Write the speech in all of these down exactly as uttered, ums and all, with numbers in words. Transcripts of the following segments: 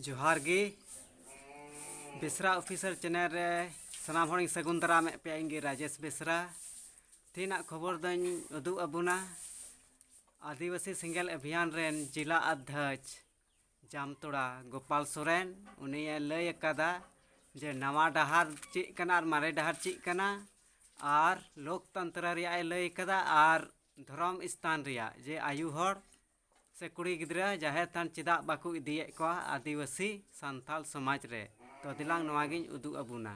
ᱡᱚᱦᱟᱨ ᱜᱮ᱾ ᱵᱮᱥᱨᱟ official channel ᱨᱮ ᱥᱟᱱᱟᱢ ᱦᱚᱲᱤᱧ ᱥᱟᱹᱜᱩᱱ ᱫᱟᱨᱟᱢᱮᱫ ᱯᱮᱭᱟ᱾ ᱤᱧ ᱜᱮ ᱨᱟᱡᱮᱥ ᱵᱮᱥᱨᱟ᱾ ᱛᱮᱦᱮᱧᱟᱜ ᱠᱷᱚᱵᱚᱨ ᱫᱚᱧ ᱩᱫᱩᱜ ᱟᱵᱚᱱᱟ ᱟᱹᱫᱤᱵᱟᱹᱥᱤ ᱥᱮᱸᱜᱮᱞ ᱚᱵᱷᱤᱭᱟᱱ ᱨᱮᱱ ᱡᱮᱞᱟ ᱚᱫᱽᱫᱷᱚᱠᱥ ᱡᱟᱢᱛᱚᱲᱟ ᱜᱳᱯᱟᱞ ᱥᱚᱨᱮᱱ᱾ ᱩᱱᱤᱭᱮ ᱞᱟᱹᱭ ᱟᱠᱟᱫᱟ ᱡᱮ ᱱᱟᱣᱟ ᱰᱟᱦᱟᱨ ᱪᱮᱫ ᱠᱟᱱᱟ ᱟᱨ ᱢᱟᱨᱮ ᱰᱟᱦᱟᱨ ᱪᱮᱫ ᱠᱟᱱᱟ, ᱟᱨ ᱞᱳᱠᱛᱚᱱᱛᱨᱚ ᱨᱮᱭᱟᱜ ᱮ ᱞᱟᱹᱭ ᱟᱠᱟᱫᱟ, ᱟᱨ ᱫᱷᱚᱨᱚᱢ ᱥᱛᱷᱟᱱ ᱨᱮᱭᱟᱜ, ᱡᱮ ᱟᱭᱩ ᱦᱚᱲ ᱥᱮ ᱠᱩᱲᱤ ᱜᱤᱫᱽᱨᱟᱹ ᱡᱟᱦᱮᱨ ᱛᱷᱟᱱ ᱪᱮᱫᱟᱜ ᱵᱟᱠᱚ ᱤᱫᱤᱭᱮᱫ ᱠᱚᱣᱟ ᱟᱹᱫᱤᱵᱟᱹᱥᱤ ᱥᱟᱱᱛᱟᱞ ᱥᱚᱢᱟᱡᱽ ᱨᱮ᱾ ᱛᱚ ᱫᱮᱞᱟᱝ ᱱᱚᱣᱟ ᱜᱤᱧ ᱩᱫᱩᱜ ᱟᱵᱚᱱᱟ᱾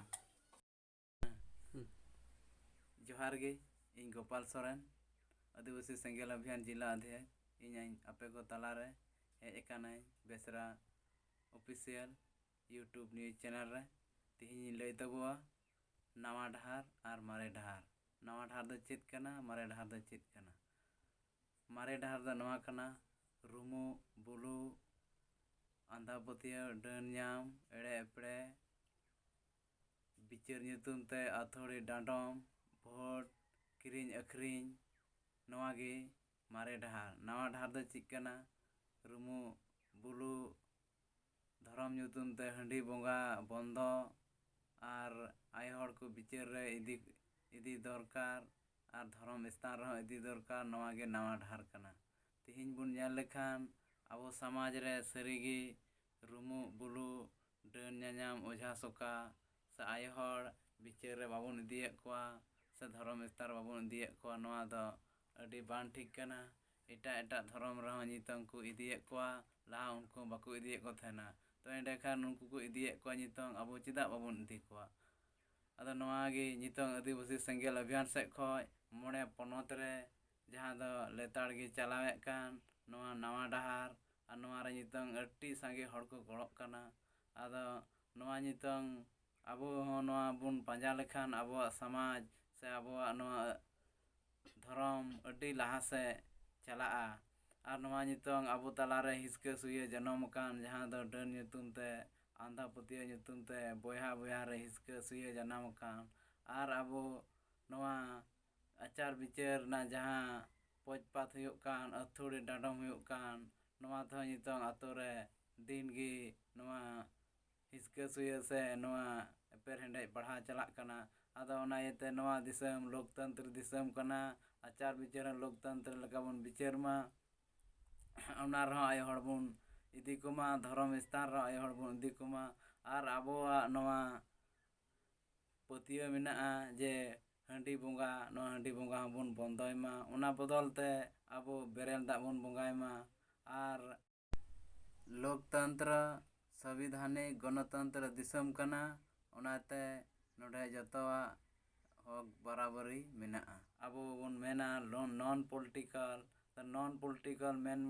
ᱡᱚᱦᱟᱨ ᱜᱮ, ᱤᱧ ᱜᱳᱯᱟᱞ ᱥᱚᱨᱮᱱ, ᱟᱹᱫᱤᱵᱟᱹᱥᱤ ᱥᱮᱸᱜᱮᱞ ᱚᱵᱷᱤᱭᱟᱱ ᱡᱮᱞᱟ ᱚᱫᱷᱭᱚᱠᱥ᱾ ᱤᱧ ᱟᱯᱮ ᱠᱚ ᱛᱟᱞᱟᱨᱮ ᱦᱮᱡ ᱟᱠᱟᱱᱟᱹᱧ ᱵᱮᱥᱨᱟ ᱚᱯᱷᱤᱥᱤᱭᱟᱞ YouTube ᱱᱤᱭᱩᱡᱽ ᱪᱮᱱᱮᱞ ᱨᱮ᱾ ᱛᱮᱦᱮᱧ ᱤᱧ ᱞᱟᱹᱭ ᱛᱟᱵᱚᱣᱟ ᱱᱟᱣᱟ ᱰᱟᱦᱟᱨ ᱟᱨ ᱢᱟᱨᱮ ᱰᱟᱦᱟᱨ᱾ ᱱᱟᱣᱟ ᱰᱟᱦᱟᱨ ᱫᱚ ᱪᱮᱫ ᱠᱟᱱᱟ, ᱢᱟᱨᱮ ᱰᱟᱦᱟᱨ ᱫᱚ ᱪᱮᱫ ᱠᱟᱱᱟ? ᱢᱟᱨᱮ ᱰᱟᱦᱟᱨ ᱫᱚ ᱱᱚᱣᱟ ᱠᱟᱱᱟ, ᱨᱩᱢᱩᱜ ᱵᱩᱞᱩᱜ, ᱟᱸᱫᱷᱟ ᱯᱟᱹᱛᱭᱟᱹᱣ, ᱰᱟᱹᱱ ᱧᱟᱢ, ᱮᱲᱮ ᱮᱯᱲᱮ, ᱵᱤᱪᱟᱹᱨ ᱧᱩᱛᱩᱢ ᱛᱮ ᱟᱹᱛᱷᱟᱹᱲᱤ ᱰᱟᱸᱰᱚᱢ, ᱵᱷᱳᱴ, ᱠᱤᱨᱤᱧ ᱟᱹᱠᱷᱨᱤᱧ, ᱱᱚᱣᱟ ᱜᱮ ᱢᱟᱨᱮ ᱰᱟᱦᱟᱨ᱾ ᱱᱟᱣᱟ ᱰᱟᱦᱟᱨ ᱫᱚ ᱪᱮᱫ ᱠᱟᱱᱟ? ᱨᱩᱢᱩᱜ ᱵᱩᱞᱩᱜ, ᱫᱷᱚᱨᱚᱢ ᱧᱩᱛᱩᱢ ᱛᱮ ᱦᱟᱺᱰᱤ ᱵᱚᱸᱜᱟ ᱵᱚᱱᱫᱚ, ᱟᱨ ᱟᱭᱳ ᱦᱚᱲ ᱠᱚ ᱵᱤᱪᱟᱹᱨ ᱨᱮ ᱤᱫᱤ ᱤᱫᱤ ᱫᱚᱨᱠᱟᱨ, ᱟᱨ ᱫᱷᱚᱨᱚᱢ ᱥᱛᱷᱟᱱ ᱨᱮᱦᱚᱸ ᱤᱫᱤ ᱫᱚᱨᱠᱟᱨ᱾ ᱱᱚᱣᱟ ᱜᱮ ᱱᱟᱣᱟ ᱰᱟᱦᱟᱨ ᱠᱟᱱᱟ᱾ ᱛᱮᱦᱮᱧ ᱵᱚᱱ ᱧᱮᱞ ᱞᱮᱠᱷᱟᱱ ᱟᱵᱚ ᱥᱚᱢᱟᱡᱽ ᱨᱮ ᱥᱟᱹᱨᱤᱜᱮ ᱨᱩᱢᱩᱜ ᱵᱩᱞᱩᱜ, ᱰᱟᱹᱱ ᱧᱟᱧᱟᱢ, ᱚᱡᱷᱟ ᱥᱚᱠᱟ ᱥᱮ ᱟᱭᱳ ᱦᱚᱲ ᱵᱤᱪᱟᱹᱨ ᱨᱮ ᱵᱟᱵᱚᱱ ᱤᱫᱤᱭᱮᱫ ᱠᱚᱣᱟ ᱥᱮ ᱫᱷᱚᱨᱚᱢ ᱥᱛᱷᱟᱱ ᱨᱮ ᱵᱟᱵᱚᱱ ᱤᱫᱤᱭᱮᱫ ᱠᱚᱣᱟ, ᱱᱚᱣᱟ ᱫᱚ ᱟᱹᱰᱤ ᱵᱟᱝ ᱴᱷᱤᱠ ᱠᱟᱱᱟ᱾ ᱮᱴᱟᱜ ᱮᱴᱟᱜ ᱫᱷᱚᱨᱚᱢ ᱨᱮᱦᱚᱸ ᱱᱤᱛᱚᱝ ᱠᱚ ᱤᱫᱤᱭᱮᱫ ᱠᱚᱣᱟ, ᱞᱟᱦᱟ ᱩᱱᱠᱩ ᱵᱟᱠᱚ ᱤᱫᱤᱭᱮᱫ ᱠᱚ ᱛᱟᱦᱮᱱᱟ᱾ ᱛᱚ ᱮᱸᱰᱮᱠᱷᱟᱱ ᱩᱱᱠᱩ ᱠᱚ ᱤᱫᱤᱭᱮᱫ ᱠᱚᱣᱟ, ᱱᱤᱛᱚᱝ ᱟᱵᱚ ᱪᱮᱫᱟᱜ ᱵᱟᱵᱚᱱ ᱤᱫᱤ ᱠᱚᱣᱟ? ᱟᱫᱚ ᱱᱚᱣᱟ ᱜᱮ ᱱᱤᱛᱚᱝ ᱟᱹᱫᱤᱵᱟᱹᱥᱤ ᱥᱮᱸᱜᱮᱞ ᱚᱵᱷᱤᱭᱟᱱ ᱥᱮᱫ ᱠᱷᱚᱱ ᱢᱚᱬᱮ ᱯᱚᱱᱚᱛ ᱨᱮ ᱡᱟᱦᱟᱸ ᱫᱚ ᱞᱮᱛᱟᱲ ᱜᱮ ᱪᱟᱞᱟᱣᱮᱫ ᱠᱟᱱ ᱱᱚᱣᱟ ᱱᱟᱣᱟ ᱰᱟᱦᱟᱨ, ᱟᱨ ᱱᱚᱣᱟ ᱨᱮ ᱱᱤᱛᱚᱝ ᱟᱹᱰᱤ ᱥᱟᱸᱜᱮ ᱦᱚᱲ ᱠᱚ ᱜᱚᱲᱚᱜ ᱠᱟᱱᱟ᱾ ᱟᱫᱚ ᱱᱚᱣᱟ ᱱᱤᱛᱚᱝ ᱟᱵᱚ ᱦᱚᱸ ᱱᱚᱣᱟ ᱵᱚᱱ ᱯᱟᱸᱡᱟ ᱞᱮᱠᱷᱟᱱ ᱟᱵᱚᱣᱟᱜ ᱥᱚᱢᱟᱡᱽ ᱥᱮ ᱟᱵᱚᱣᱟᱜ ᱱᱚᱣᱟ ᱫᱷᱚᱨᱚᱢ ᱟᱹᱰᱤ ᱞᱟᱦᱟ ᱥᱮᱫ ᱪᱟᱞᱟᱜᱼᱟ᱾ ᱟᱨ ᱱᱚᱣᱟ ᱱᱤᱛᱚᱝ ᱟᱵᱚ ᱛᱟᱞᱟᱨᱮ ᱦᱤᱥᱠᱟᱹ ᱥᱩᱭᱟᱹ ᱡᱚᱱᱚᱢ ᱟᱠᱟᱱ, ᱡᱟᱦᱟᱸ ᱫᱚ ᱰᱟᱹᱱ ᱧᱩᱛᱩᱢ ᱛᱮ, ᱟᱸᱫᱷᱟ ᱯᱟᱹᱛᱭᱟᱹᱣ ᱧᱩᱛᱩᱢ ᱛᱮ ᱵᱚᱭᱦᱟ ᱵᱚᱭᱦᱟ ᱨᱮ ᱦᱤᱥᱠᱟᱹ ᱥᱩᱭᱟᱹ ᱡᱟᱱᱟᱢ ᱟᱠᱟᱱ, ᱟᱨ ᱟᱵᱚ ᱱᱚᱣᱟ ᱟᱪᱟᱨ ᱵᱤᱪᱟᱹᱨ ᱨᱮᱱᱟᱜ ᱡᱟᱦᱟᱸ ᱯᱚᱡᱽᱯᱟᱛ ᱦᱩᱭᱩᱜ ᱠᱟᱱ, ᱟᱹᱛᱷᱟᱹᱲᱤ ᱰᱟᱸᱰᱚᱢ ᱦᱩᱭᱩᱜ ᱠᱟᱱ, ᱱᱚᱣᱟ ᱛᱮᱦᱚᱸ ᱱᱤᱛᱚᱝ ᱟᱛᱳ ᱨᱮ ᱫᱤᱱ ᱜᱮ ᱦᱤᱥᱠᱟᱹ ᱥᱩᱭᱟᱹ ᱥᱮ ᱱᱚᱣᱟ ᱮᱯᱮᱨ ᱦᱮᱸᱰᱮᱡ ᱵᱟᱲᱦᱟᱣ ᱪᱟᱞᱟᱜ ᱠᱟᱱᱟ᱾ ᱟᱫᱚ ᱚᱱᱟ ᱤᱭᱟᱹᱛᱮ ᱱᱚᱣᱟ ᱫᱤᱥᱚᱢ ᱞᱳᱠᱛᱚᱱᱛᱨᱚ ᱫᱤᱥᱚᱢ ᱠᱟᱱᱟ, ᱟᱪᱟᱨ ᱵᱤᱪᱟᱹᱨ ᱦᱚᱸ ᱞᱳᱠᱛᱚᱱᱛᱨᱚ ᱞᱮᱠᱟ ᱵᱚᱱ ᱵᱤᱪᱟᱹᱨ ᱢᱟ᱾ ᱚᱱᱟ ᱨᱮᱦᱚᱸ ᱟᱭᱳ ᱦᱚᱲ ᱵᱚᱱ ᱤᱫᱤ ᱠᱚᱢᱟ, ᱫᱷᱚᱨᱚᱢ ᱥᱛᱷᱟᱱ ᱨᱮᱦᱚᱸ ᱟᱭᱳ ᱦᱚᱲ ᱵᱚᱱ ᱤᱫᱤ ᱠᱚᱢᱟ᱾ ᱟᱨ ᱟᱵᱚᱣᱟᱜ ᱱᱚᱣᱟ ᱯᱟᱹᱛᱭᱟᱹᱣ ᱢᱮᱱᱟᱜᱼᱟ ᱡᱮ ᱦᱟᱺᱰᱤ ᱵᱚᱸᱜᱟ, ᱱᱚᱣᱟ ᱦᱟᱺᱰᱤ ᱵᱚᱸᱜᱟ ᱦᱚᱸᱵᱚᱱ ᱵᱚᱱᱫᱚᱭ ᱢᱟ, ᱚᱱᱟ ᱵᱚᱫᱚᱞ ᱛᱮ ᱟᱵᱚ ᱵᱮᱨᱮᱞ ᱫᱟᱜ ᱵᱚᱱ ᱵᱚᱸᱜᱟᱭ ᱢᱟ᱾ ᱟᱨ ᱞᱳᱠᱛᱚᱱᱛᱨᱚ, ᱥᱚᱝᱵᱤᱫᱷᱟᱱᱤᱠ ᱜᱚᱱᱚᱛᱚᱱᱛᱨᱚ ᱫᱤᱥᱚᱢ ᱠᱟᱱᱟ, ᱚᱱᱟᱛᱮ ᱱᱚᱰᱮ ᱡᱚᱛᱚᱣᱟᱜ ᱦᱚᱠ ᱵᱟᱨᱟᱵᱟᱹᱨᱤ ᱢᱮᱱᱟᱜᱼᱟ᱾ ᱟᱵᱚ ᱵᱚᱱ ᱢᱮᱱᱟ ᱱᱚᱱ ᱯᱚᱞᱤᱴᱤᱠᱟᱞ, ᱱᱚᱱ ᱯᱚᱞᱤᱴᱤᱠᱟᱞ ᱢᱮᱱ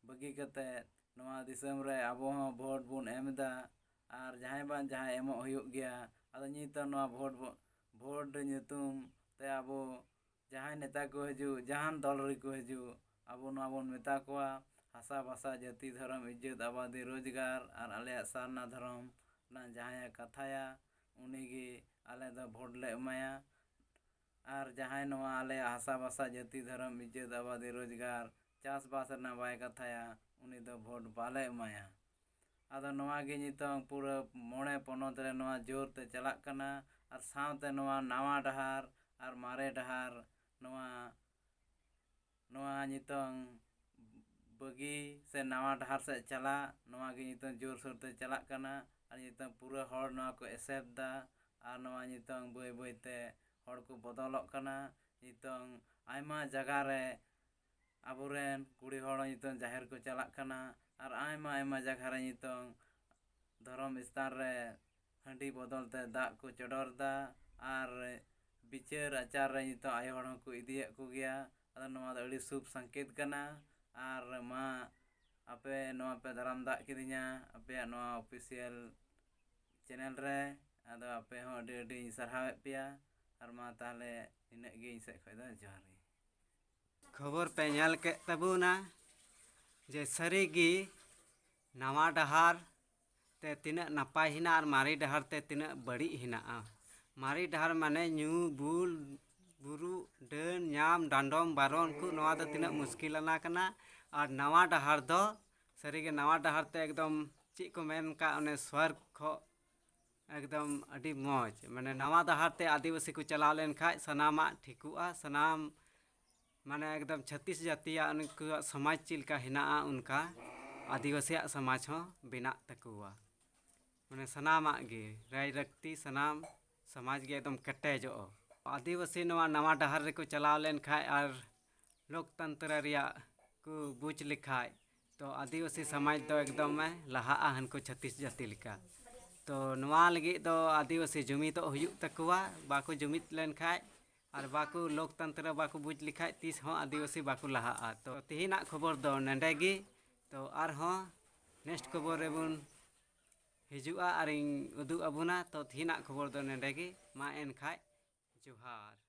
ᱵᱟᱹᱜᱤ ᱠᱟᱛᱮ ᱱᱚᱣᱟ ᱫᱤᱥᱚᱢ ᱨᱮ ᱟᱵᱚ ᱦᱚᱸ ᱵᱷᱳᱴ ᱵᱚᱱ ᱮᱢ ᱮᱫᱟ᱾ ᱟᱨ ᱡᱟᱦᱟᱸᱭ ᱵᱟᱝ ᱡᱟᱦᱟᱸᱭ ᱮᱢᱚᱜ ᱦᱩᱭᱩᱜ ᱜᱮᱭᱟ᱾ ᱟᱫᱚ ᱱᱤᱛᱚᱜ ᱱᱚᱣᱟ ᱵᱷᱳᱴ ᱵᱚ-, ᱵᱷᱳᱴ ᱧᱩᱛᱩᱢ ᱛᱮ ᱟᱵᱚ ᱡᱟᱦᱟᱸᱭ ᱱᱮᱛᱟ ᱠᱚ ᱦᱤᱡᱩᱜ, ᱡᱟᱦᱟᱱ ᱫᱚᱞ ᱨᱮᱠᱚ ᱦᱤᱡᱩᱜ, ᱟᱵᱚ ᱱᱚᱣᱟ ᱵᱚᱱ ᱢᱮᱛᱟ ᱠᱚᱣᱟ, ᱦᱟᱥᱟ ᱵᱷᱟᱥᱟ ᱡᱟᱹᱛᱤ ᱫᱷᱚᱨᱚᱢ ᱤᱡᱽᱡᱚᱛ ᱟᱵᱟᱫᱤ ᱨᱳᱡᱽᱜᱟᱨ ᱟᱨ ᱟᱞᱮᱭᱟᱜ ᱥᱟᱨᱱᱟ ᱫᱷᱚᱨᱚᱢ ᱨᱮᱱᱟᱜ ᱡᱟᱦᱟᱸᱭᱮ ᱠᱟᱛᱷᱟᱭᱟ, ᱩᱱᱤᱜᱮ ᱟᱞᱮ ᱫᱚ ᱵᱷᱳᱴ ᱞᱮ ᱮᱢᱟᱭᱟ᱾ ᱟᱨ ᱡᱟᱦᱟᱸᱭ ᱱᱚᱣᱟ ᱟᱞᱮᱭᱟᱜ ᱦᱟᱥᱟ ᱵᱷᱟᱥᱟ ᱡᱟᱹᱛᱤ ᱫᱷᱚᱨᱚᱢ ᱤᱡᱽᱡᱚᱛ ᱟᱵᱟᱫᱤ ᱨᱳᱡᱽᱜᱟᱨ ᱪᱟᱥᱵᱟᱥ ᱨᱮᱱᱟᱜ ᱵᱟᱭ ᱠᱟᱛᱷᱟᱭᱟ, ᱩᱱᱤ ᱫᱚ ᱵᱷᱳᱴ ᱵᱟᱞᱮ ᱮᱢᱟᱭᱟ᱾ ᱟᱫᱚ ᱱᱚᱣᱟ ᱜᱮ ᱱᱤᱛᱚᱝ ᱯᱩᱨᱟᱹ ᱢᱚᱬᱮ ᱯᱚᱱᱚᱛ ᱨᱮ ᱱᱚᱣᱟ ᱡᱳᱨ ᱛᱮ ᱪᱟᱞᱟᱜ ᱠᱟᱱᱟ᱾ ᱟᱨ ᱥᱟᱶᱛᱮ ᱱᱚᱣᱟ ᱱᱟᱣᱟ ᱰᱟᱦᱟᱨ ᱟᱨ ᱢᱟᱨᱮ ᱰᱟᱦᱟᱨ, ᱱᱚᱣᱟ, ᱱᱚᱣᱟ ᱱᱤᱛᱚᱝ ᱵᱟᱹᱜᱤ ᱥᱮ ᱱᱟᱣᱟ ᱰᱟᱦᱟᱨ ᱥᱮᱫ ᱪᱟᱞᱟᱜ, ᱱᱚᱣᱟ ᱜᱮ ᱱᱤᱛᱚᱝ ᱡᱳᱨᱥᱳᱨ ᱛᱮ ᱪᱟᱞᱟᱜ ᱠᱟᱱᱟ᱾ ᱟᱨ ᱱᱤᱛᱚᱝ ᱯᱩᱨᱟᱹ ᱦᱚᱲ ᱱᱚᱣᱟ ᱠᱚ accept ᱫᱟ᱾ ᱟᱨ ᱱᱚᱣᱟ ᱱᱤᱛᱚᱝ ᱵᱟᱹᱭ ᱵᱟᱹᱭ ᱛᱮ ᱦᱚᱲ ᱠᱚ ᱵᱚᱫᱚᱞᱚᱜ ᱠᱟᱱᱟ᱾ ᱱᱤᱛᱚᱝ ᱟᱭᱢᱟ ᱡᱟᱭᱜᱟ ᱨᱮ ᱟᱵᱚᱨᱮᱱ ᱠᱩᱲᱤ ᱦᱚᱲ ᱱᱤᱛᱚᱝ ᱡᱟᱦᱮᱨ ᱠᱚ ᱪᱟᱞᱟᱜ ᱠᱟᱱᱟ᱾ ᱟᱨ ᱟᱭᱢᱟ ᱟᱭᱢᱟ ᱡᱟᱭᱜᱟ ᱨᱮ ᱱᱤᱛᱚᱝ ᱫᱷᱚᱨᱚᱢ ᱥᱛᱷᱟᱱ ᱨᱮ ᱦᱟᱺᱰᱤ ᱵᱚᱫᱚᱞ ᱛᱮ ᱫᱟᱜ ᱠᱚ ᱪᱚᱰᱚᱨ ᱫᱟ᱾ ᱟᱨ ᱵᱤᱪᱟᱹᱨ ᱟᱪᱟᱨ ᱨᱮ ᱱᱤᱛᱚᱜ ᱟᱭᱳ ᱦᱚᱲ ᱦᱚᱸᱠᱚ ᱤᱫᱤᱭᱮᱫ ᱠᱚᱜᱮᱭᱟ᱾ ᱟᱫᱚ ᱱᱚᱣᱟ ᱫᱚ ᱟᱹᱰᱤ ᱥᱩᱵ ᱥᱚᱝᱠᱮᱛ ᱠᱟᱱᱟ᱾ ᱟᱨ ᱢᱟ, ᱟᱯᱮ ᱱᱚᱣᱟ ᱯᱮ ᱫᱟᱨᱟᱢ ᱫᱟᱜ ᱠᱤᱫᱤᱧᱟ ᱟᱯᱮᱭᱟᱜ ᱱᱚᱣᱟ official channel ᱨᱮ᱾ ᱟᱫᱚ ᱟᱯᱮ ᱦᱚᱸ ᱟᱹᱰᱤ ᱟᱹᱰᱤᱧ ᱥᱟᱨᱦᱟᱣᱮᱫ ᱯᱮᱭᱟ᱾ ᱟᱨ ᱢᱟ ᱛᱟᱦᱚᱞᱮ ᱱᱤᱱᱟᱹᱜ ᱜᱮ ᱤᱧ ᱥᱮᱫ ᱠᱷᱚᱱ ᱫᱚ, ᱡᱚᱦᱟᱨ ᱜᱮ᱾ ᱠᱷᱚᱵᱚᱨ ᱯᱮ ᱧᱮᱞ ᱠᱮᱫ ᱛᱟᱵᱚᱱᱟ ᱡᱮ ᱥᱟᱹᱨᱤᱜᱮ ᱱᱟᱣᱟ ᱰᱟᱦᱟᱨ ᱛᱮ ᱛᱤᱱᱟᱹᱜ ᱱᱟᱯᱟᱭ ᱦᱮᱱᱟᱜᱼᱟ ᱟᱨ ᱢᱟᱨᱮ ᱰᱟᱦᱟᱨ ᱛᱮ ᱛᱤᱱᱟᱹᱜ ᱵᱟᱹᱲᱤᱡ ᱦᱮᱱᱟᱜᱼᱟ᱾ ᱢᱟᱨᱮ ᱰᱟᱦᱟᱨ ᱢᱟᱱᱮ ᱧᱩ ᱵᱩᱞ, ᱵᱩᱨᱩ, ᱰᱟᱹᱱ, ᱧᱟᱢ, ᱰᱟᱸᱰᱚᱢ, ᱵᱟᱨᱚᱱ ᱠᱚ, ᱱᱚᱣᱟ ᱫᱚ ᱛᱤᱱᱟᱹᱜ ᱢᱩᱥᱠᱤᱞ ᱟᱱᱟ ᱠᱟᱱᱟ᱾ ᱟᱨ ᱱᱟᱣᱟ ᱰᱟᱦᱟᱨ ᱫᱚ ᱥᱟᱹᱨᱤᱜᱮ ᱱᱟᱣᱟ ᱰᱟᱦᱟᱨ ᱛᱮ ᱮᱠᱫᱚᱢ ᱪᱮᱫ ᱠᱚ ᱢᱮᱱ ᱠᱟᱜ, ᱚᱱᱮ ᱥᱣᱚᱨᱜᱽ ᱠᱷᱚᱱ ᱮᱠᱫᱚᱢ ᱟᱹᱰᱤ ᱢᱚᱡᱽ, ᱢᱟᱱᱮ ᱱᱟᱣᱟ ᱰᱟᱦᱟᱨ ᱛᱮ ᱟᱹᱫᱤᱵᱟᱹᱥᱤ ᱠᱚ ᱪᱟᱞᱟᱣ ᱞᱮᱱ ᱠᱷᱟᱡ ᱥᱟᱱᱟᱢᱟᱜ ᱴᱷᱤᱠᱚᱜᱼᱟ, ᱥᱟᱱᱟᱢ ᱢᱟᱱᱮ ᱮᱠᱫᱚᱢ ᱪᱷᱟᱹᱛᱤᱥ ᱡᱟᱹᱛᱤᱭᱟᱜ ᱩᱱᱠᱩᱣᱟᱜ ᱥᱚᱢᱟᱡᱽ ᱪᱮᱫ ᱞᱮᱠᱟ ᱦᱮᱱᱟᱜᱼᱟ, ᱚᱱᱠᱟ ᱟᱹᱫᱤᱵᱟᱹᱥᱤᱭᱟᱜ ᱥᱚᱢᱟᱡᱽ ᱦᱚᱸ ᱵᱮᱱᱟᱜ ᱛᱟᱠᱚᱣᱟ᱾ ᱢᱟᱱᱮ ᱥᱟᱱᱟᱢᱟᱜ ᱜᱮ, ᱨᱟᱭ ᱨᱟᱹᱠᱛᱤ, ᱥᱟᱱᱟᱢ ᱥᱚᱢᱟᱡᱽ ᱜᱮ ᱮᱠᱫᱚᱢ ᱠᱮᱴᱮᱡᱚᱜᱼᱟ᱾ ᱟᱹᱫᱤᱵᱟᱹᱥᱤ ᱱᱚᱣᱟ ᱱᱟᱣᱟ ᱰᱟᱦᱟᱨ ᱨᱮᱠᱚ ᱪᱟᱞᱟᱣ ᱞᱮᱱ ᱠᱷᱟᱡ ᱟᱨ ᱞᱳᱠᱛᱚᱱᱛᱨᱚ ᱨᱮᱭᱟᱜ ᱠᱚ ᱵᱩᱡᱽ ᱞᱮᱠᱷᱟᱡ, ᱛᱚ ᱟᱹᱫᱤᱵᱟᱹᱥᱤ ᱥᱚᱢᱟᱡᱽ ᱫᱚ ᱮᱠᱫᱚᱢᱮ ᱞᱟᱦᱟᱜᱼᱟ ᱦᱟᱱᱠᱩ ᱪᱷᱟᱹᱛᱤᱥ ᱡᱟᱹᱛᱤ ᱞᱮᱠᱟ᱾ ᱛᱚ ᱱᱚᱣᱟ ᱞᱟᱹᱜᱤᱫ ᱫᱚ ᱟᱹᱫᱤᱵᱟᱹᱥᱤ ᱡᱩᱢᱤᱫᱚᱜ ᱦᱩᱭᱩᱜ ᱛᱟᱠᱚᱣᱟ᱾ ᱵᱟᱠᱚ ᱡᱩᱢᱤᱫ ᱞᱮᱱ ᱠᱷᱟᱡ ᱟᱨ ᱵᱟᱠᱚ ᱞᱳᱠᱛᱚᱱᱛᱨᱚ ᱵᱟᱠᱚ ᱵᱩᱡᱽ ᱞᱮᱠᱷᱟᱡ ᱛᱤᱥ ᱦᱚᱸ ᱟᱹᱫᱤᱵᱟᱹᱥᱤ ᱵᱟᱠᱚ ᱞᱟᱦᱟᱜᱼᱟ᱾ ᱛᱚ ᱛᱮᱦᱮᱧᱟᱜ ᱠᱷᱚᱵᱚᱨ ᱫᱚ ᱱᱚᱰᱮ ᱜᱮ᱾ ᱛᱚ ᱟᱨᱦᱚᱸ ᱱᱮᱠᱥᱴ ᱠᱷᱚᱵᱚᱨ ᱨᱮᱵᱚᱱ ᱦᱤᱡᱩᱜᱼᱟ ᱟᱨᱤᱧ ᱩᱫᱩᱜ ᱟᱵᱚᱱᱟ᱾ ᱛᱚ ᱛᱮᱦᱮᱧᱟᱜ ᱠᱷᱚᱵᱚᱨ ᱫᱚ ᱱᱚᱰᱮ ᱜᱮ᱾ ᱢᱟ ᱮᱱᱠᱷᱟᱡ ᱡᱚᱦᱟᱨ᱾